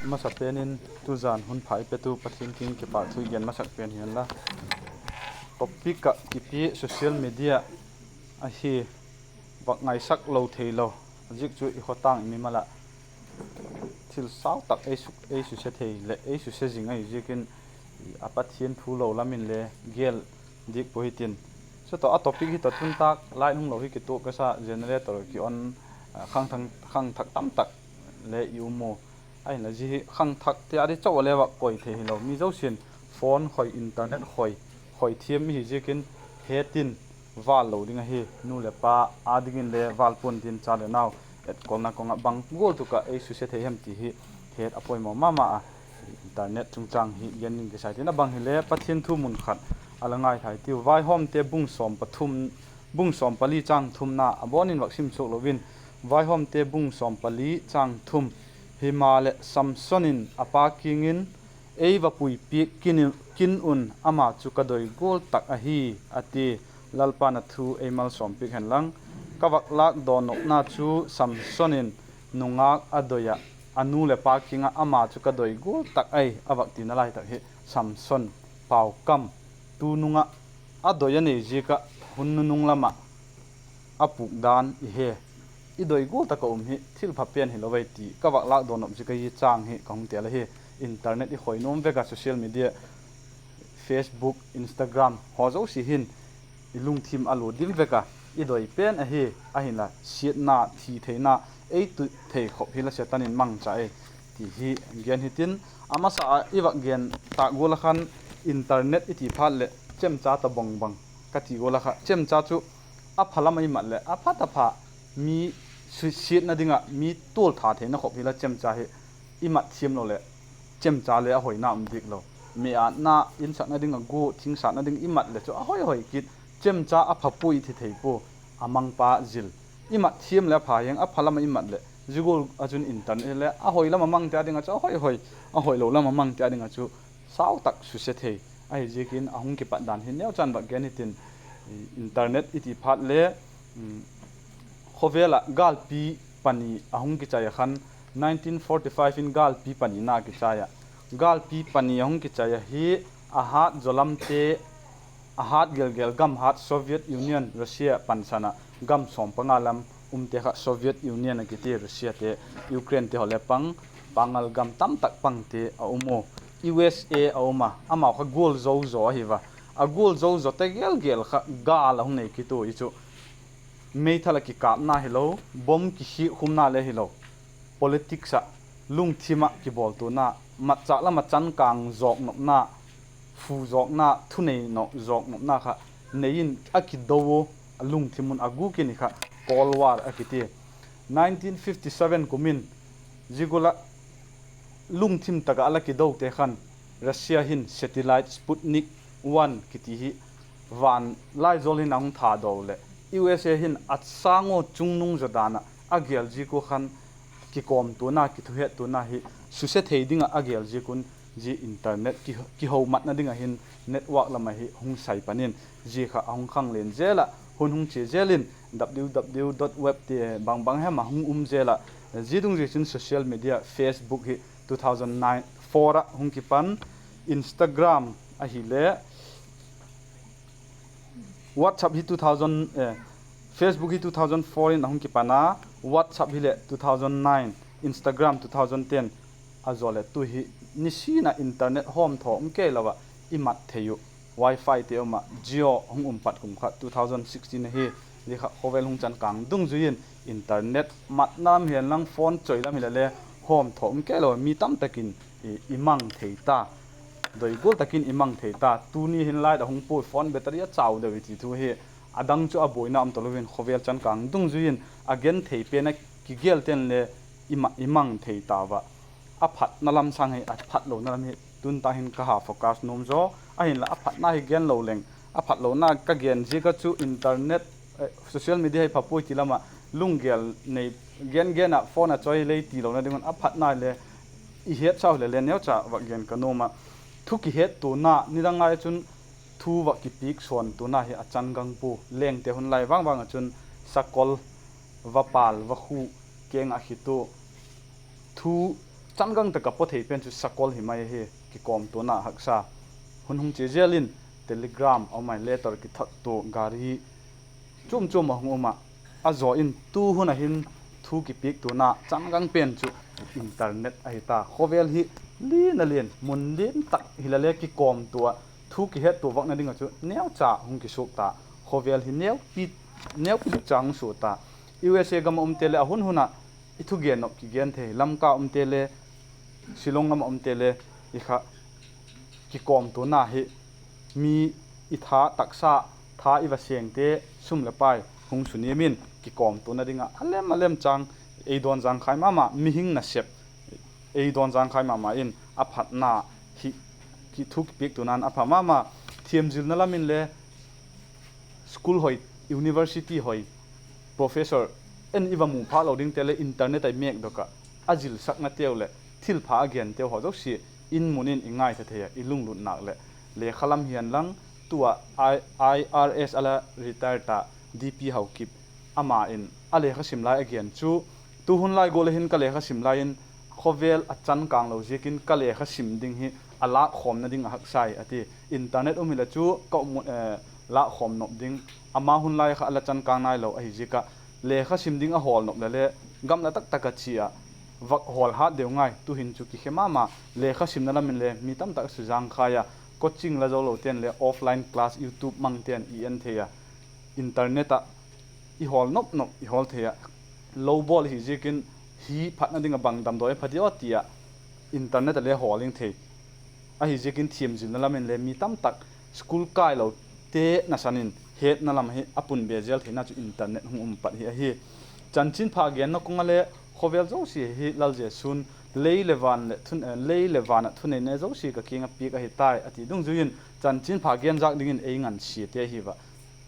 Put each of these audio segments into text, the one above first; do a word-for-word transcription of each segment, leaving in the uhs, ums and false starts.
Masapen in tuzan hun pha ei petu Pathian kiang in kipâk thu i gen masak pen hi'n la, topic ah kipi social media ahi, vak ngaisak lo theilo, a ziak chu i khawtâng i mimal ah thil sau tak ei su, ei suse thei leh ei suse zing ahi ziakin, a Pathian thu lo lam inle gel dik pua hitin. Chu tawh a topic hi tawh tun tâk light hung lo hi kituak ka sa, generator ki on, khangthak, khangthak tamtak le i um u. Ahinla zia hi khangthakte â ding chau a le vak koi thei hilo, mi zosia'n phone khoi, internet khoi, khoi thiam i hi ziakin, het in vâl lo ding ahi. Nu leh pa â dingin le vâl pua'n tin, cha leh nau etkolna kawng ah bang gual tuk ah ei suse thei hem ti hi het a poimaw ma ma a. Internet chungchâng hi gen ding kisai tin, a bang hile Pathian thu mun khat a la ngaithai tiu, Vaihawmte bung sawm pali châng thumna a bawn in vak sim suak lo in, Vaihawmte bung sawm pali châng thum. Himaleh Samson in a pa kiang in, Ei va puipiak kin un, ama chu ka doi gual tak ahi, a ti. Lalpa'n a thu ei malsawmpiak hen lang. Ka vak lâk dawn nopna chu Samson in nungâk a doi ah, a nu leh pa kiang ah ama chu ka doi gual tak ahi a vak tina lai tak hi Samson pau kam, tunung ah a doi a nei ziak ah hun nunung lam ah a pûk dan i he. I doi gual tak a um hi thil pha pen hilo ei ti ka vak lâk dawn nop ziak a hi châng hi ka hung tel ahi. Internet i khoi nuam vek a, social media, Facebook, Instagram haw zosia hin i lungthim a lua dim vek a, i doi pen ahi. Ahinla siatna, thi theina ei tu thei khop hi la Setan in mangcha ei ti hi gen hitin, a masa ah i vak gen tâk gual ah khan internet i ti phat leh chemcha ta bang bang ka ti gual ah kha chemcha chu a pha lam ah i mat leh a pha ta pha, mi siatna ding ah mi tual tha theina khop hi la chemcha hi i mat thiam lo leh chemcha le a hoina um dik lo. Meatna, insakna ding ah gua, thing satna ding i mat leh chu a hoi hoi kit, chemcha a pha pui thi thei pua, a mangpa zil. I mat thiam leh a pha hiang, a pha lam ah i mat leh zia gual ah chun internet le a hoi lam a mangte â ding ah chu a hoi hoi, a hoilo lam a mangte â ding ah chu sau tak suse thei ahi ziakin a hung kipat dan hi neucha'n vak gen hitin, internet i ti phat le khawvel ah gâlpi pani a hung kichai a khan, nineteen forty-five in gâlpi panina kichai ah, gâlpi pani a hung kichai ahi. A hât zaw lamte, a hât gelgel gam hât Soviet Union, Russia pansan ah gam sawm panga lam umte kha Soviet Union a kiti, Russiate, Ukrainete haw le pang, pangal gam tamtak pangte a um u. USA a um a, amau kha gual zo zaw ahi va. A gual zo zawte gelgel kha gâl a hung nei kit u i chu. Meithal ah kikâpna hilo, bomb kikhiakkhumna le hilo, politics ah, lungthim ah kibawltuana, matchâk lam ah chankâng zawk nopna, phu zawkna, thunei zawk nopna kha nei in a kido u, a lungthim un a gûk in i kha Cold War a kiti. Nineteen fifty seven kum in zia gual ah lungthim tak ah a la kidote khan Russia hin satellite Sputnik one kiti hi van laizawl hin a hung thado leh, USA hin a sâng ua chungnung zaw dan ah a gel ziak ua khan kikawmtuana, kithuhettuana hi suse thei ding ah a gel ziak un, zia internet kihomatna ding ah hin network lam ah hi hung sai pan in, zia kha a hung khanglen zel ah hun hung chia zel in, www dot web ti bang bang hem a hung um zel ah, zia dungzui chun social media, Facebook hi two thousand nine, four ah hung kipan, Instagram ahile WhatsApp hi two thousand, Facebook hi two thousand four in a hung kipan a, WhatsApp hileh two thousand nine, Instagram two thousand ten, a zaw leh tu hi nisin a internet hawmthaw um kei lo ah i mat thei uh. Wi-Fi te um ah, Jio hung um pat kum kha two thousand sixteen ahi. Zia kha khawvel hung chankâng dungzui in internet matna lam hi'n lang, phone choi lam hile le hawmthaw um kei lo, mi tamtak in i mang thei ta, doi gual tak in i mang thei ta. Tuni hin light a hung pua, phone battery a chau deu i ti thu hi, a dang chu a buaina um talo in khawvel chankâng dungzui in a genthei pen a kigelte'n le i mang thei ta ua. A phatna lam sâng hi, a phatlona lam hi tun ta hin ka ha focus nuam zaw. Ahinla a phatna hi gen lo leng, a phatlona ka gen ziak a chu internet, social media hi pha puai ti lam ah lunggel nei, gen gen ah phone a choi lei ti lona ding un a phatna le i hetsau hile le neucha vak gen ka nuam a. Thu kihettuana, nidang lai chun thu vak kipiak suantuana hi a chan gang pua. Lengte hun lai vang vang ah chun sakol, vapal, vakhu, keng ah khit u, thu Changang tak a paw thei pen chu sakol hi mai ahi, kikawmtuana haksa. Hun hung chia zel in telegram a um ai, letter kithottua, gari chuam chuam a hung um ah, a zaw in tu hun ah hin thu kipiaktuana changang pen chu internet ahi ta. Khawvel hi lian a lian, mun lian tak hile le kikawmtua ah thu kihettua vakna ding ah chu neucha hung kisuak ta. Khawvel hi neupi neupi cha hung sua ta. U S A gam ah umte le a hun hun ah i thugen nop kigen thei, Lamka umte le, Shillong lam ah umte le, i kha kikawmtuana hi mi i tha taksa, tha i va sengte, sum leh pai hung suniam in kikawmtuana ding ah a lem a lem chang ei dawn zangkhai ma ma, mihing nasep ei dawn zangkhai ma ma in a phatna hi, ki thu kipiaktuana'n a pha ma ma. Thiamzilna lam in le school hoi, university hoi, professor en i va mu phâk lo dingte le internet ah i mêkdok ah a zilsaknateu leh thilpha a genteu haw zosia in mun in i ngaitha thei ah, i lunglut nâk leh. Lekha lam hian lang, tu ah I R S a la retire ta D P Haokip, ama in a lekha sim lai a gen chu, tu hun lai gual a hin ka lekha sim lai in khawvel a changkâng lo ziakin ka lekha sim ding hi a lâkkhawmna ding a haksa hi a ti. Internet um hile chu ka um, lâkkhawm nop ding, ama hun lai kha a la changkâng nailo ahi ziak ah lekha sim ding a hawl nop le le gamla tak tak ah chia ah vak hawl hat deu ngai. Tu'hin chu kikhe ma ma, lekha simna lam in le mi tamtak a suzangkhai a, coaching la zo lote'n le offline class YouTube mangte'n i en thei a, internet ah i hawl nop nop i hawl thei ah, lo bawl hi ziakin hi phatna ding ah bang damdawi a pha dia ti ah internet ah le hawl ing thei. Ahi ziakin thiamzilna lam in le mi tamtak school kailote nasan in hetna lam hi a pun be zel theina chu internet hung um pat hi ahi. Chanchinpha genna kawng ah le khawvel zosia hi Lal Jesu'n lei leh van ah thuneina zosia ka kiang ah piak ahi tai a ti dungzui in chanchinpha genzâk dingin ei ngansiate ahi a.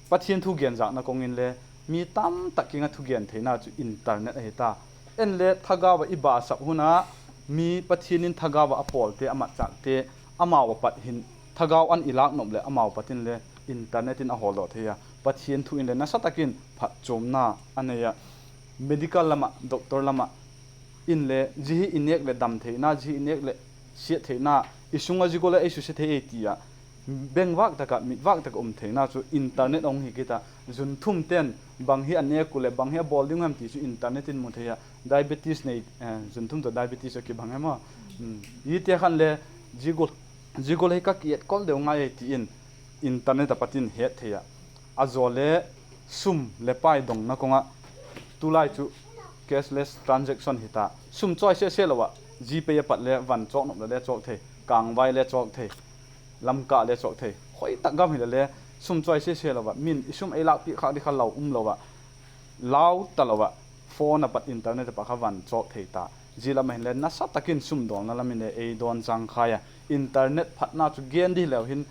Pathian thu genzâkna kawng in le mi tamtak kiang ah thugen theina chu internet ahi ta. En le thagau ah i basap hun ah mi Pathian in thagau ah a pawlte, a matchâkte, amau ah pat hin thagau an i lâk nop leh amau pat in le internet in a hawldok thei a. Pathian thu in le nasa tak in phatchuamna a nei a. Medical lam ah, doctor lam ah in le zia hi i nêk leh dam theina, zia hi i nêk leh siat theina, i sung ah zia gual a ei suse thei ei ti ah bengvâk tak ah, mitvâk tak ah um theina chu internet a hung hi kit ah. Zunthumte'n bang hi a nêk uh leh bang hi a bawl ding uh hem ti chu internet in mu thei a. Diabetes nei, zunthum tawh diabetes a kibang hem a, ite khan le zia gual hi ka kietkol deu ngai ei ti in internet ah pat in het thei ah. A zaw le sum leh pai dongna kawng ah tulai chu cashless transaction hi ta. Sum chawi sese lo ah GPay a pat le van chawk nop le le chawk thei, Kângvai le chawk thei, Lamka le chawk thei, khoi tak gam hile le sum chawi sese lo ah, min i sum ei lâkpiak khâk di kha lo um lo ah, lau talo ah, phone a pat internet a pat kha van chawk thei ta. Zia lam ah hin le nasa tak in sum dawlna lam in le ei dawn zangkhai a. Internet phatna chu gen di hileu hin,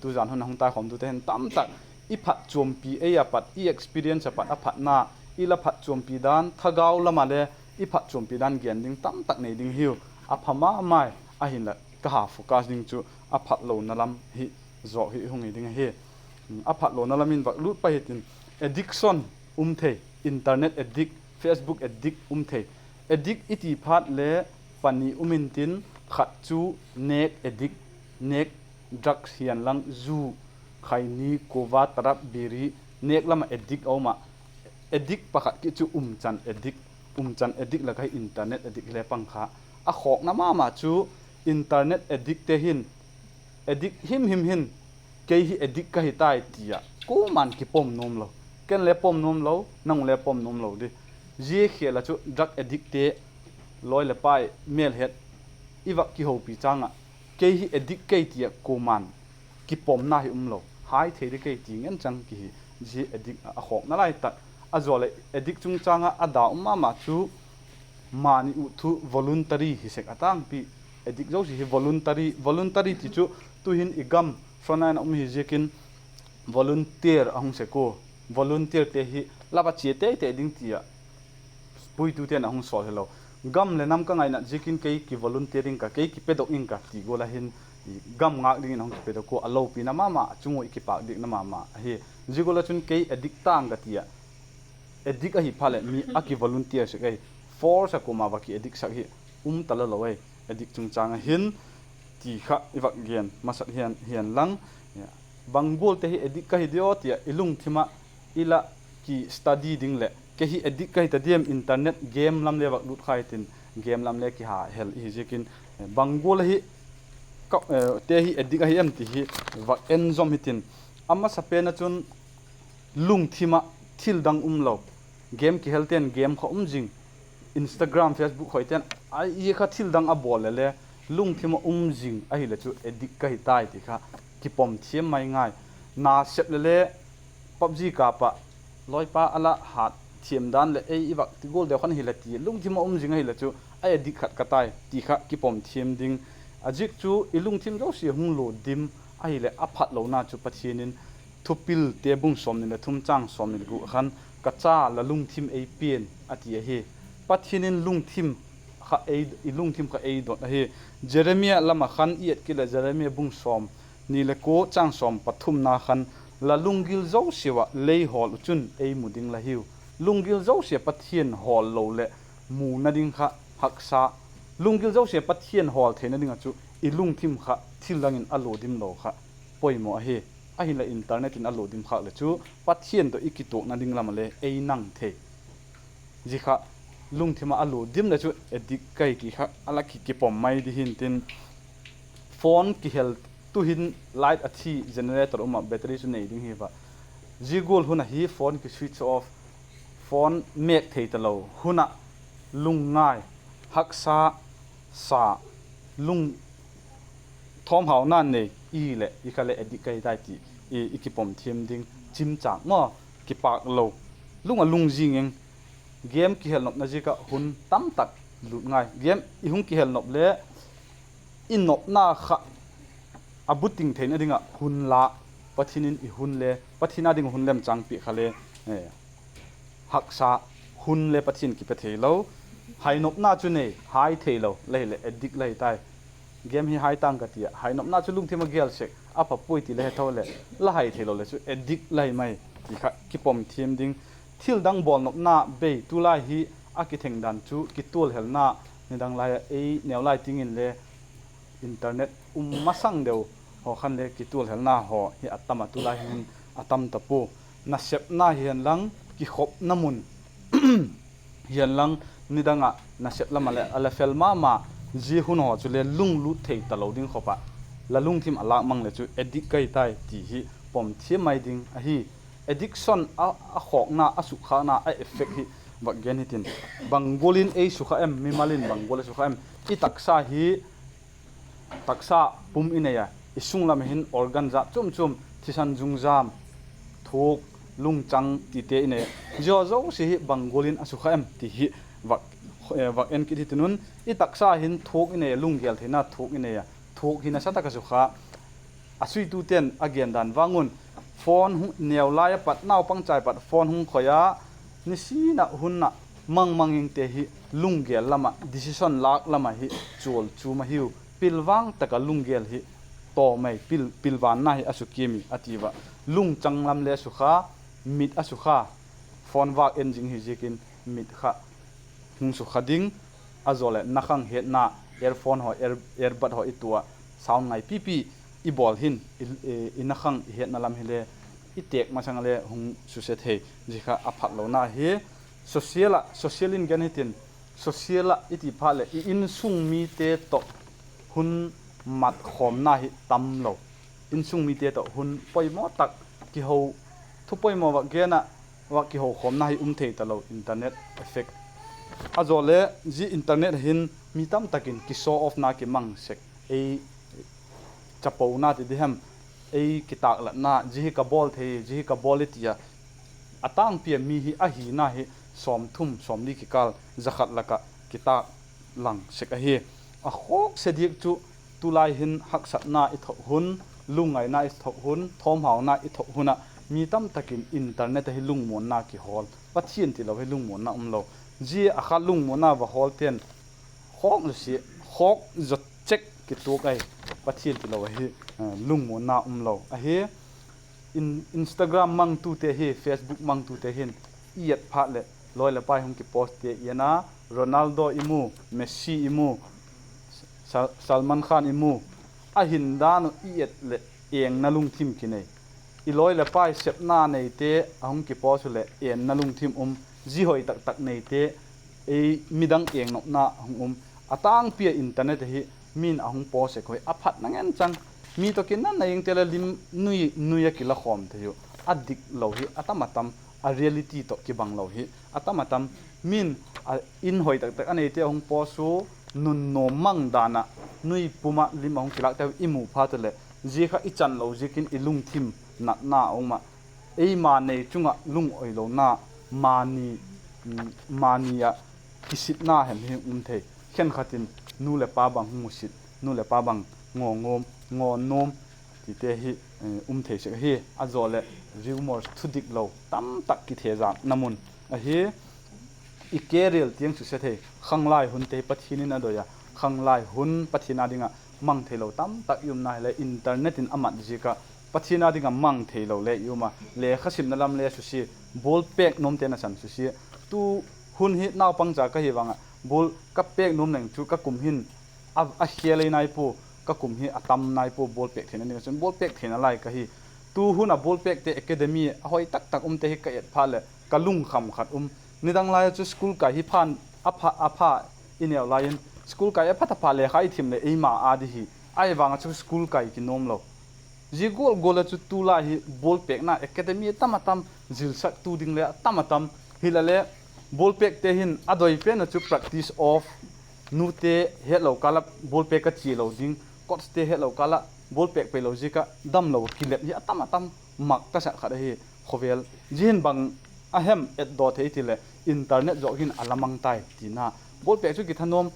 tuzan hun a hung taikhawmtute hin tamtak i phatchuampi, ei a pat, i experience a pat a phatna, i la phatchuampi dan, thagau lam ah le i phatchuampi dan gen ding tamtak nei ding hiu. A pha ma mai, ahinla ka ha focus ding chu a phatlona lam hi zawk hi hung hi ding ahi. A phatlona lam in vak lut pa hitin, addiction um thei, internet addict, Facebook addict um thei. Addict i ti phat le pani um intin, khat chu nêk addict, nêk, drugs hian lang, zu, khaini, kuva, tarap, biri, nêk lam ah addict a um ah, addict pakhat kit chu umchan addict, umchan addict lak ah hi internet addict hile pang kha. A khawkna ma ma chu internet addictte hin, addict himhim hin, kei hi addict ka hi tai ti ah kuama'n kipom nuam lo. Ken le pom nuam lo, nang le pom nuam lo di. Zia khêl ah chu drug addictte, lawi leh pai mêlhet i vak kihopi châng ah, kei hi addict kei ti ah kuama'n kipomna hi um lo. Hai thei di kei ti ngen chang kihi. Zia addict a khawkna lai tak. A zaw leh addict chungchâng ah a da um ma ma chu mani uh thu voluntary hi sek a tângpi. Addict zosia hi voluntary, voluntary ti chu tu'hin i gam frontline a um hi ziakin volunteer a hung sek ua. Volunteerte hi la va chia tei tei ding ti ah puitute'n a hung sawl hilo. Gam leh nam ka ngainat ziakin kei kivolunteer ing ka, kei kipedok ing ka ti gual ah hin, gam ngâk dingin a hung kipedok ua, a lopina ma ma, a chung ua i kipâk diakna ma ma ahi. Zia gual ah chun kei addict ta'ng ka ti ah, addict ahi phat leh mi a kivolunteer sek ei, force ah kuama va ki addict sak hi um ta la lo ei, addict chungchâng ah hin, ti kha i vak gen masat hian, hian lang. Bang gualte hi addict ka hi diam ti ah i lungthim ah i la ki study ding leh, kei hi addict ka hi ta diam, internet game lam le vak lut kha i tin, game lam le kiha hel i hi ziakin, bang gual ahi, te hi addict ahi em ti hi vak en zom hitin. A masapen ah chun lungthim ah thil dang um lo. Game kihelte'n game kha um zing, Instagram, Facebook khoite'n a i kha thil dang a bawl le le, lungthim ah um zing ahile chu addict ka hi tai ti kha kipom thiam mai ngai. Nasep le le PUBG kâp ah lawipa a la hat thiam dan leh ei i vak ti gual deu khan hile ti lungthim ah um zing ahile chu a addict khat ka tai ti kha kipom thiam ding. A ziak chu i lungthim zosia hung lua dim ahileh a phatlona chu Pathian in Thupilte bung sawmni leh thum châng sawmni leh guk khan, Ka cha, la lungthim ei pia'n, a ti ahi. Pathian in lungthim kha ei, i lungthim kha ei dot ahi. Jeremia lam ah khan i et kit leh Jeremia bung sawmni leh kua châng sawm pathumna khan, La lunggil zosiau ah lei hawl uh chun ei mu ding la hiu. Lunggil zosia Pathian hawl lo leh muna ding kha haksa. Lunggil zosia Pathian hawl theina ding ah chu i lungthim kha thil dang in a lua dim lo kha poimaw ahi. Ahinla internet in a lua dim khâk leh chu Pathian tawh i kituakna ding lam ah le ei nang thei. Zia kha lungthim ah a lua dim leh chu addict ka hi ti kha a la ki, kipom mai di hi'ntin. Phone kihel, tu'hin light a thi, generator um ah battery chu nei ding hi va. Zia gual hun ahi phone ki switch off, phone mêk thei talo hun ah lungngai, haksa, sa, lung thawmhauna nei i leh i kha le addict ka hi tai ti i, i kipom thiam ding. Chimchâng maw, kipâk lo, lung ah lung zing eng. Game kihel nopna ziak ah hun tamtak lut ngai. Game i hung kihel nop le i nopna kha a buting theina ding ah hun la, Pathian in i hun le, Pathian â ding hun lemchâng piak kha le, haksa, hun le Pathian kipe theilo. Hai nopna chu nei, hai theilo la hileh addict la hi tai. Game hi hai tang ka ti ah, hai nopna chu lungthim ah gel sek a pha puai ti le he tho leh, la hai theilo leh chu addict la hi mai ti kha kipom thiam ding. Thil dang bawl nopna bei tulai hi a kithengdan chu kitual helna, nidang lai ah ei neu lai ting inle internet um masang deu haw khan le kitual helna haw hi a tam ah, tulai hin a tam ta pua. Nasepna hian lang, kikhopna mun hian lang, nidang ah nasep lam ah le a la fel ma ma, zia hun haw chule lunglut thei talo ding khop ah la lungthim a lâk mang leh chu addict ka hi tai ti hi pom thiam mai ding ahi. Addiction a, a khawkna, a sukkhâkna, a effect hi vak gen hitin. Bang gual in ei sukha em, mimal in bang gual a sukha em? I taksa hi, taksa pum i nei a, i sung lam hin organ jat chuam chuam, thisan zungzam, thuak, lungchang tite i nei a. Zia zosia hi bang gual in a sukha em ti hi vak, vak en kit hitin un. I taksa hin thuak i nei a, lunggel theina thuak i nei a, thuak hi nasa tak a sukha. A suitute'n a gendan vang un, phone hung, neu lai a pat, naupang chai pat phone hung khoi a, nisin a hun ah mang mang ingte hi lunggel lam ah, decision lâk lam ah hi chual chum ahiu. Pilvang tak a lunggel hi tawm ei, pil, pilvanna hi a sukiam i a ti ua. Lungchang lam le sukha, mit a sukha, phone vâk en zing hi ziakin mit kha hung sukha ding, a zaw leh na khang hetna, earphone haw, ear, earbud haw i tu ah, sound ngai pipi i bawl hin, i, i na khang i hetna lam hile i têk masang le hung suse thei. Zia kha a phatlona hi. Social ah, social in gen hitin, social ah i ti phat leh i insung mite tawh hun mat khawmna hi tam lo. Insung mite tawh hun poimaw tak kiho, thu poimaw vak gen ah, vak kiho khawmna hi um thei talo, internet effect. A zaw le zia internet hin mi tam tak in ki show off na kimang sek, ei chapona ti di hem, ei kitâklatna, zia hi ka bawl thei, zia hi ka bawl i ti a, a tângpi a mi hi a hina hi sawmthum sawmli kikâl, za khat lak ah kitâk lang sek ahi. A khawkse diak chu tulai hin haksatna i thok hun, lungngaina i thok hun, thawmhauna i thok hun ah mi tam tak in internet ah hi lungmuanna kihawl, Pathian tilo hi lungmuanna um lo. Zia a kha lungmuanna va hawlte'n khawk zaw si, khawk zaw chek kituak ahi, Pathian tilo ahi, lungmuanna um lo ahi. In, Instagram mangtute hi, Facebook mangtute hin i et phat leh lawi leh pai hung kipostte i en a, Ronaldo i mu, Messi i mu, Sa-, Salman Khan i mu, a hin dan uh i et leh engna lungthim kinei. I lawi leh pai sepna neite a hung kipost u leh engna lungthim um, zi hoi tak tak neite ei midang engnopna hung um. A tângpi ah internet ahi, min a hung post sek ui a phatna ngen chang. Mi tawh kinanna ingte leh lim nui nui a kila khawm thei uh. A dik lo hi a tam a tam, a reality tawh kibang lo hi a tam a tam. Min a in hoi tak tak a neite a hung post u, nunnuam mang dan ah nui pum ah lim a hung kilâkte i mu phat u leh, zia kha i chan lo ziakin i lungthim natna a um ah, eima nei chung ah lungawilona, mani, mani ah kisitna hem hi um thei. Khenkhat in nu leh pa bang hung musit, nu leh pa bang ngaw nuam, ngaw nuam tite hi um thei sek ahi. A zaw leh rumors thudik lo tamtak kithezâkna mun ahi. I career tiang suse thei, khanglai hunte hi Pathian in a doi a, khanglai hun Pathian â ding ah mang theilo tamtak i umna hileh internet in a mat ziak ah Pathian â ding ah mang theilo le i um a, lekha simna lam le suse, ball pêk nuamte nasan suse. Tu hun hi naupangcha ka hi vang ah ball ka pêk nuam leng chu ka kum hin a, a khêl ei nai pua, ka kum hi a tam nai pua ball pêk theina ding ah, chun ball pêk theina lai ka hi. Tu hun ah ball pêkte academy a hoi tak tak umte hi ka et phat leh ka lungkham khat um. Nidang lai ah chu school kai hi phan a pha, a pha i neu lai in, school kai a pha ta pha lekha i thim leh eima â di hi. Ahivang ah chu school kai kinuam lo. Zia gual gual ah chu tulai hi ball pêkna academy tam a tam, zilsaktu ding le a tam a tam. Hilale ball pêkte hin a doi pen ah chu practice off, nute hetlo kâl ah ball pêk ka chia lo ding, coachte hetlo kâl ah ball pêk peilo ziak ah damlo kilep hi a tam a tam, mak ka sak khat ahi. Khawvel zia hin bang a hem etdaw thei ti leh internet zawk hin a la mang tai tina. Ball pêk chu kithanuam,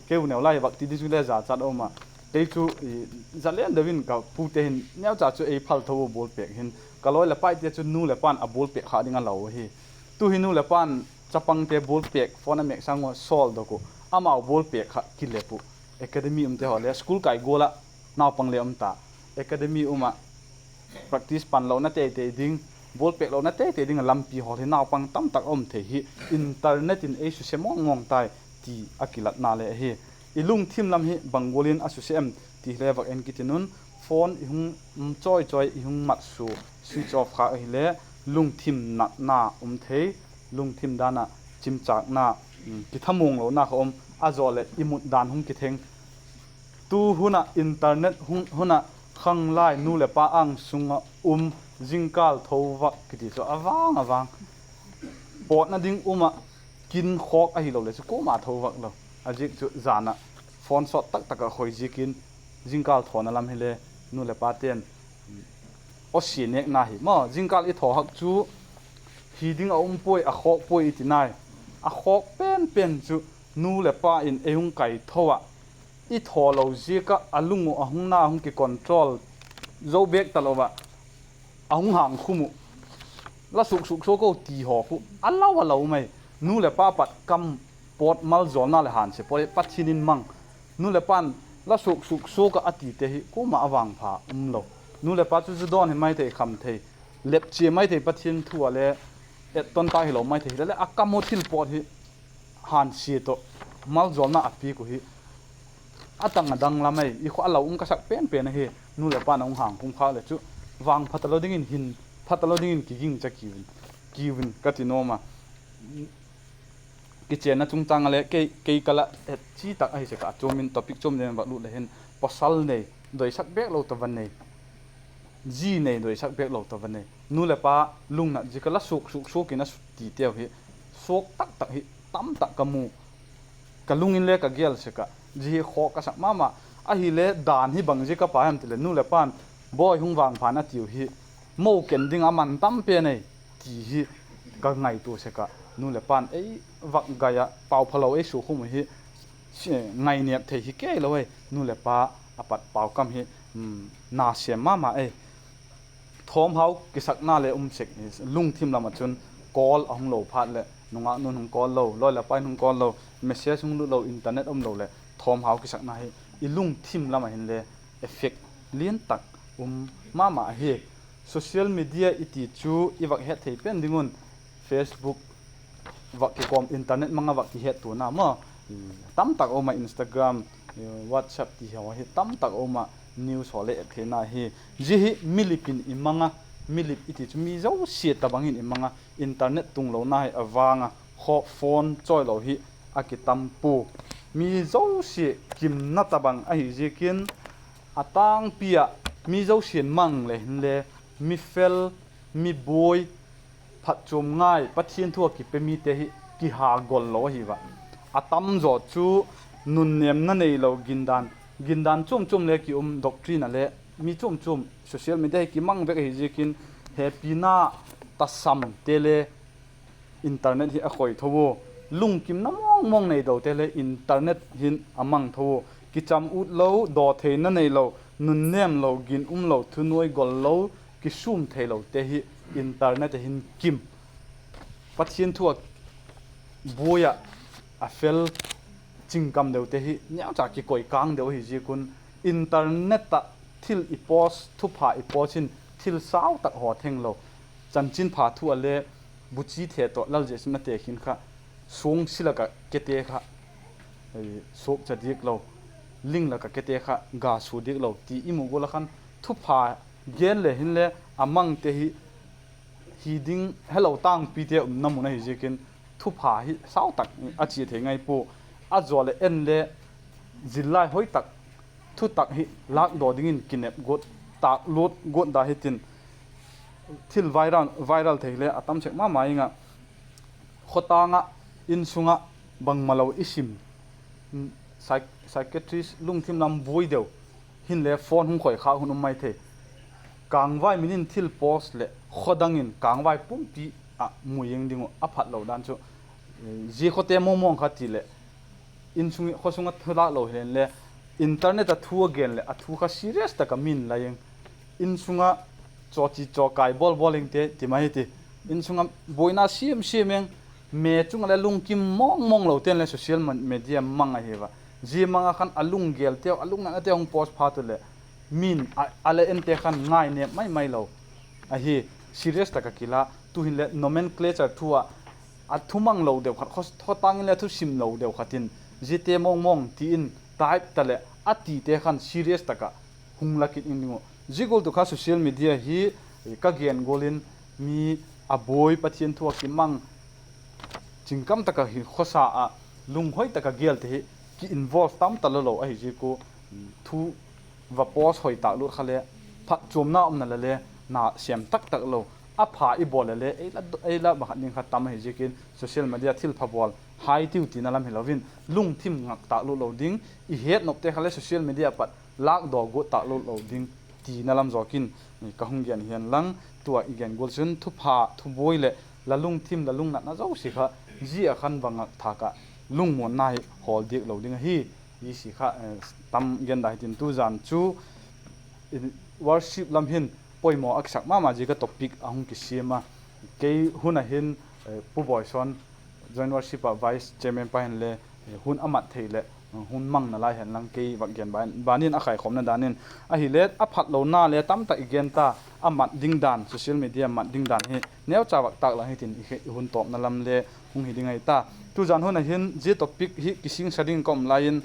keu neu lai vak ti ding chu le zachat a um ah, kei chu zalen deu in ka pute hin neucha chu ei phal tho u ball pêk hin, ka lawi leh paite chu nu leh pa'n a ball pêk kha ding a lau ahi. Tu hi nu leh pa'n chapangte ball pêk phone a mêk sâng ua sawldok uh, amau ball pêk kha kilep uh. Academy umte haw le school kai gual ah naupang le um ta, academy um ah practice panlona teitei ding, ball pêklona teitei ding ah lampi hawl hi naupang tamtak a um thei hi. Internet in ei suse mawng mawng tai ti a kilatna le ahi. I lungthim lam hi bang gual in a suse em ti hile vak en kiti un, phone i hung, um, chawi chawi i hung mat sua, switch off khâk ahile lungthim natna um thei, lungthim dan ah chimchâkna, um, kithamuanglona kha um, a zaw leh i mut dan hung kitheng. Tu hun ah internet hun, hun ah khanglai nu leh pa âng sung ah um, zingkâl tho vak kiti chu a vang a vang, pawtna ding um ah kin khawk ahilo leh chu kuama tho vak lo. A ziak chu jan ah phone sawt tak tak ah khoi ziakin, zingkâl thawna lam hile nu leh pate'n awsia nêkna hi maw, zingkâl i thaw hak chu hi ding a um puai, a khawk puai i ti nai. A khawk pen pen chu nu leh pa in ei hung kaitho ah, i thaw lo ziak ah a lung uh a hung na hung kicontrol zo bêk talo ah, a hung hangkhum uh, la suk suk sua ko ti haw khu a lau a lau mai. Nu leh pa pat kam pawt, maljawlna leh hânsia pawt hi Pathian in mang. Nu leh pa'n la suk suk sua ka a tite hi kuama a vangpha um lo. Nu leh pa chu zu dawn hi mai thei, kham thei, lepchia mai thei, Pathian thu ah le etton ta hilo mai thei, hilale a kam uh thil pawt hi hânsia tawh maljawlna a piak uh hi a tang a dang lam ei, i khua a lau um ka sak pen pen ahi. Nu leh pa'n a hung hangkhum khâk leh chu vangpha talo dingin hin, pha talo dingin kiging cha kiu in, kiu in ka ti nuam a. Kichenna chungchâng ah le kei, kei ka la et chi tak ahi sek ah, chuam in topic chuam den va lut le hin, pawsal nei doisak bêk lo ta va nei, zi nei doisak bêk lo ta va nei, nu leh pa lungnat ziak ah la suk suk suk in a sut titeu hi suak tak tak hi tamtak ka mu. Ka lung in le ka gel sek ah, zia hi khawk ka sak ma ma. Ahile dan hi bang ziak a pha hem ti leh, nu leh pa'n bawi hung vangpha'n a tiu hi mo ken ding a man tam pen ei ti hi ka ngaitua sek ah, nu leh pa'n ei vak gai ah pau phalo ei sukhum uh hi ngainêp thei hi kei lo ei. Nu leh pa a pat pau kam hi na sêm ma ma ei. Thawmhau kisakna le um sek, lungthim lam ah chun call a hung lo phat leh, nungâk nu'n hung call lo, lawi leh pa'n hung call lo, message hung lut lo, internet um lo leh thawmhau kisakna hi i lungthim lam ah hinle effect lian tak um ma ma ahi. Social media i ti chu i vak het thei pen ding un, Facebook, vak kikawm, internet mang ah vak kihettuana maw, tamtak a um ah, Instagram, WhatsApp ti haw hi tamtak a um ah, news haw le et theina hi. Zia hi milip in i mang a, milip i ti chu mi zosia tabang in i mang a, internet tunglona hi a vang a, khaw phone chawilo hi a kitam pua. Mi zosia kimna tabang ahi ziakin, a tângpi ah mi zosia'n mang le hinle, mi fel, mi buai, phatchuam ngai, Pathian thu ah kipe mite hi kiha gol lo ahi va. A tam zaw chu nunnêmna neilo, gindan, gindan chuam chuam le ki um, doctrine ah le mi chuam chuam, social media hi kimang vek ahi ziakin, hepina, tasamte le internet hi a khoi tho u. Lungkimna mawngmawng neidote le internet hin a mang tho u. Kicham ut lo, dawtheina neilo, nunnêmlo, ginumlo, thunuai gol lo, kisûm theilote hi internet ah hin kim. Pathian thu ah buai ah, a fel, chingkam deute hi neucha kikoi kâng deu ahi ziak un, internet ah thil i post, thupha i post in thil sau tak haw thenglo. Chanchinpha thu ah le, buchi the tawh lalzia simna tekhin kha, suang si lak ah kete kha suakcha diak lo, ling lak ah kete kha ga sua diak lo ti i mu gual ah khan, thupha gen le hinle a mangte hi hi ding helo tângpite umna mun ahi ziakin, thupha hi sau tak a chia thei ngai pua. A zaw leh en le, zillai hoi tak, thutak hi lâkdaw dingin kinep guat, tâklut guat da hitin, thil viral, viral thei le a tam sek ma ma ing ah, khawtâng ah, insung ah, bangmalo i sim, psy-, psychiatrist, lungthim lam buai deu, hinle phone hung khoi khâk hun um mai thei. Kângvai min in thil post leh khawdang in kângvai pumpi ah mu ing ding uh a phatlo dan chu, zia khawte mawngmawng kha ti leh, insung, khawsung ah thu lâklo hilen le, internet ah thu a gen leh a thu kha serious tak ah min la ing. Insung ah chaw chi chaw kai bawl bawl ingte ti mai hi ti. Insung ah buaina siam siam eng, me chung ah le lungkim mawngmawng lote'n le social media mang ahi va. Zia mang ah khan a lunggelteu, a lungnatnateu hung post phat u leh, min a, a le ente khan ngainêp mai mai lo ahi. Serious tak ah kila, tu'hin le nomenclature thu ah, a thumang lo deu khat, khawtâng in le thusim lo deu khat in, ziate mawngmawng ti in type ta leh a tite khan serious tak ah hung la kit ing ding uh. Zia gual tu kha social media hi ka gen gual in, mi a buai, Pathian thu ah kimang, chingkam tak ah hi khawsa ah, lunghoi tak ah gelte hi ki involve tam ta lo lo ahi ziak ua, thu va post hoi tâklut kha le, phatchuamna umna le le, na sêm tak tak lo. A pha i bawl le le, ei la, ei la bang khat ding kha tam ahi ziakin, social media thilpha bawl hai tiu tina lam hilo in, lungthim ngak tâklut lo ding, i hetnopte kha le social media pat lâkdaw guat tâklut lo ding tina lam zawk in ka hung gen hian lang. Tu ah i gen gual chun thupha, thubuai leh la lungthim, la lungnatna zosia kha zia ah khan va ngak thâk ah, lungmuanna hi hawl diak lo ding ahi. I si kha, tam gen da hitin, tuzan chu worship lam hin poimaw a kisak ma ma zia ka topic a hung kisiam a. Kei hun ah hin, Pu Bawisawn, Joint Worship ah Vice Chairman pa hinle, hun a mat thei leh hun mang nalai hen lang, kei vak gen ban in a khaikhawmna dan in. Ahile a phatlona le tamtak i gen ta, a mat ding dan, social media mat ding dan hi neucha vak tâk lang hitin, i hun tawpna lam le hung hi ding ahi ta. Tuzan hun ah hin zia topic hi kisingsa ding ka um lai in,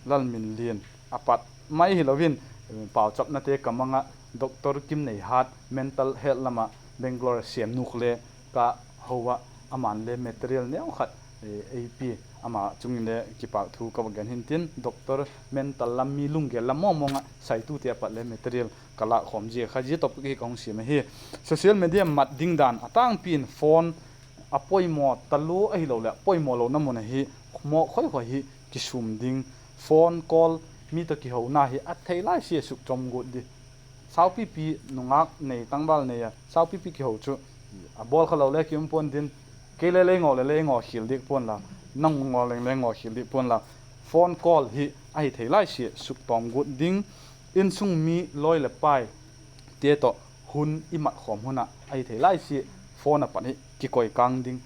Lalminlian a pat mai hilo in, pauchapnate ka mang ah, Doctor Kimneihat, mental health lam ah Bangalore a sêmnu khu le ka ho ah, aman le material neu khat ei pia, ama chung in le kipâk thu ka va gen hi'ntin, doctor, mental lam, mi lunggel lam mawngmawng ah saitute a pat le material ka lâkkhawm zia kha, zia topic hi ka hung siam ahi. Social media mat ding dan, a tângpi in phone a poimaw talua ahiloleh poimaw lona mun ahi, mawk khoi khoi hi kisûm ding, phone call, mi tawh kihona hi a thei lai sia sukchawm guat di. Saupipi, nungak nei, tangval nei a saupipi kiho chu a bawl kha lo le ki um pua'n din, kei le lei ngaw leh lei ngaw khial diak pua'n la, nang ngaw leng le ngaw khial diak pua'n la, phone call hi ahi thei lai sia suktawm guat ding. Insung mi lawi leh paite tawh hun i mat khawm hun ah ahi thei lai sia phone a pat hi kikoi kâng ding.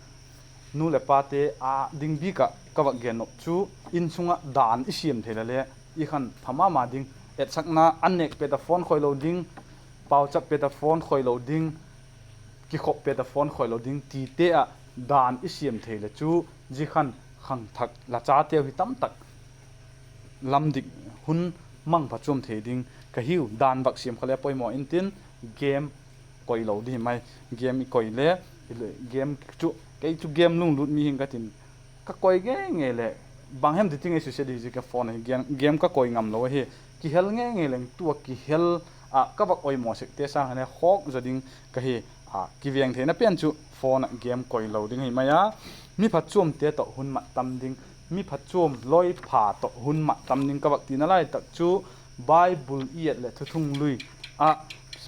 Nu leh pate â ding bik ah ka vak gen nop chu, insung ah dan i siam thei le le, i khan pha ma ma ding. Etsakna an nêk pet ah phone khoi lo ding, pauchap pet ah phone khoi lo ding, kikhop pet ah phone khoi lo ding tite ah dan i siam thei leh chu, zia khan khangthak la chateu hi tamtak lam dik hun mang phachuam thei ding ka hiu. Dan vak siam kha le poimaw intin, game koi lo di mai. Game i koi le, game chu, kei chu game lunglut mi hing ka tin, ka koi ngei ngei leh, bang hem ti ting ei susia di zi ka phone hi game, game ka koi ngam lo ahi. Kihel ngei ngei leng tua kihel ah ka vak oimaw sekte sâng hile khawk zaw ding ka hi. A kiveng theina pen chu phone ah game koi lo ding hi mai a. Mi phatchuamte tawh hun mat tam ding, mi phatchuam lawipha tawh hun mat tam ding ka vak tina lai tak chu, Bible i et leh Thuthung Lui ah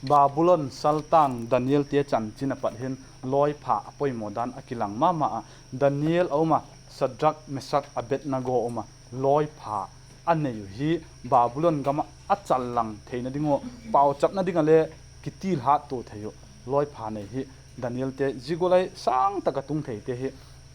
Babulon saltang Danielte chanchin a pat hin lawipha a poimaw dan a kilang ma ma a. Daniel a um a, Sadrak, Mesak, Abednego um a, lawipha a nei uh hi Babulon gam ah a challang theina ding uh, pauchapna ding ah le kitilhat tua thei uh lawipha nei hi Danielte zia gual ah sâng tak a tung theite hi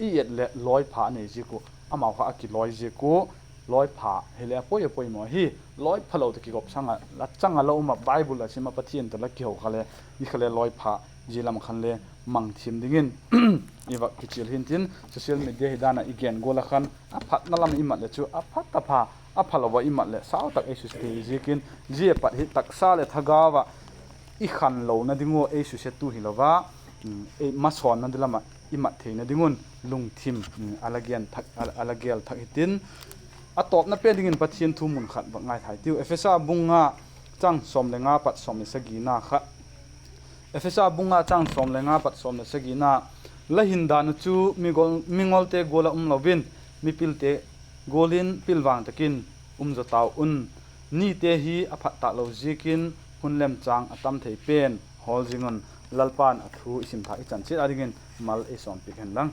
i et leh lawipha a nei ziak uh, amau kha a kilawi ziak uh. Lawipha hile a poi a poimaw hi, lawipha lo tawh kigop sâng ah la chang ah la um ah Bible a sim ah Pathian tawh la kiho kha le, i kha le lawipha zia lam khan le mang thiam dingin i vak kichial hintin, social media hi dan ah i gen gual ah khan a phatna lam i mat leh chu a phat a pha, a phalo ah i mat leh sau tak ei susia thei ziakin, zia pat hi taksa leh thagau ah i khanlona ding ua ei susiatu hilo a, ei masawnna ding lam ah i mat theina ding un lungthim a la gel thak hitin, a tawpna pen dingin Pathian thu mun khat vak ngaithai tiu. Ephesa bung nga chang sawm le nga pat sawm le sagina kha. Ephesa bung nga chang sawm le nga pat sawm le sagina, la hin dan uh chu mingolte gual ah um lo in, mipilte gual in pilvang tak in um zaw tau un. Nite hi a phat tâk lo ziakin hun lemchâng a tam thei pen hawl zing un. Lalpa'n a thu i sim thâk i chan chiat â dingin mal ei sawmpiak hen lang.